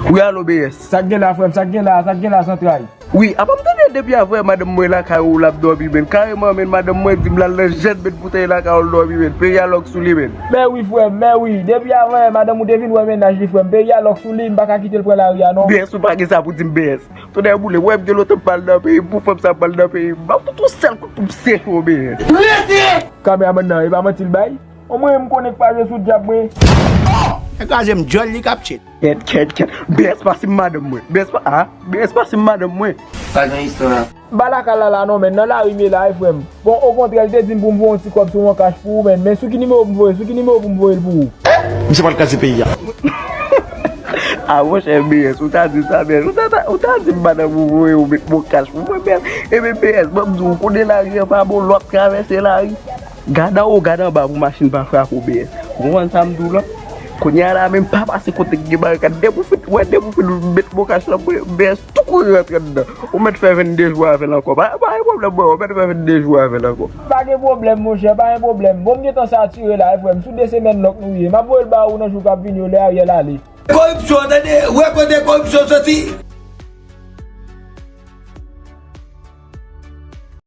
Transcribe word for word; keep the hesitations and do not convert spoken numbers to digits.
Wi, alo, B S. Sa k gen la, frè m? Sa k gen la? Sa k gen la, Zantray? Wi, apa m tande depi avè madanm mwen lakay ou l ap dòmi, men. Kareman, men, madanm mwen di m l al nan jèn, men, pou te lakay ou l dòmi, men. Peyi a lòk sou li, men. Men wi, frè m, men wi. Depi avè madanm ou te vin wè mennaj li, frè m. Peyi a lòk sou li, m pa ka kite l pran lari a, non. B S, ou pa gen sa pou di m, B S. Tonnè boule, wè m gen lontan m pa al nan peyi m, pou fanm sa m pa al nan peyi m. M ap fout yon sèl kout pou m seche w, B S. Kameramann nan, e pa manti l bay? Omwen m konnen k pa jwe sou dyab mwen. Nèg kraze m djòl li k ap tchit. Kèt, kèt, kèt. B S pase m madanm mwen. B S pa, a, B S pase m madanm mwen. Pa gen istwa. M pa lakay la la non, men nan lari m ye la wi, frè m. Bon, okontrè, li te di m pou m voye yon ti kòb sou Moncash pou ou, men, men sou ki nimewo pou m voye, sou ki nimewo pou m voye l pou ou? Misye pral kraze peyi a. A, monchè, B S, ou ta di sa, B S. Ou ta, ta, ou ta di m madanm ou voye ou met Moncash pou mwen, B S. Ebyen, B S, ban m di w, ou konnen lari a pa bon, lè w ap travèse lari. Gad anwo, gad anba pou machin pa frape w, B S. Ou konprann sa m di w la? Kounye a la, menm pa pase kote k gen barikad. Depi w fin, wè, depi w fin met Moncash lan, B S, tou kouri rantre anndan. Ou mèt fè venndezou avè l ankò. Pa, pa gen pwoblèm, mwen, ou mèt fè venndezou avè l ankò. Pa gen pwoblèm, monchè, pa gen pwoblèm. Bon, m gentan satire la, wi, frè m. Sou de semèn lòk nou ye. M ap voye l ba ou nan jou k ap vini yo, lè Ariel ale. Koripsyon, tande, wè kote koripsyon soti.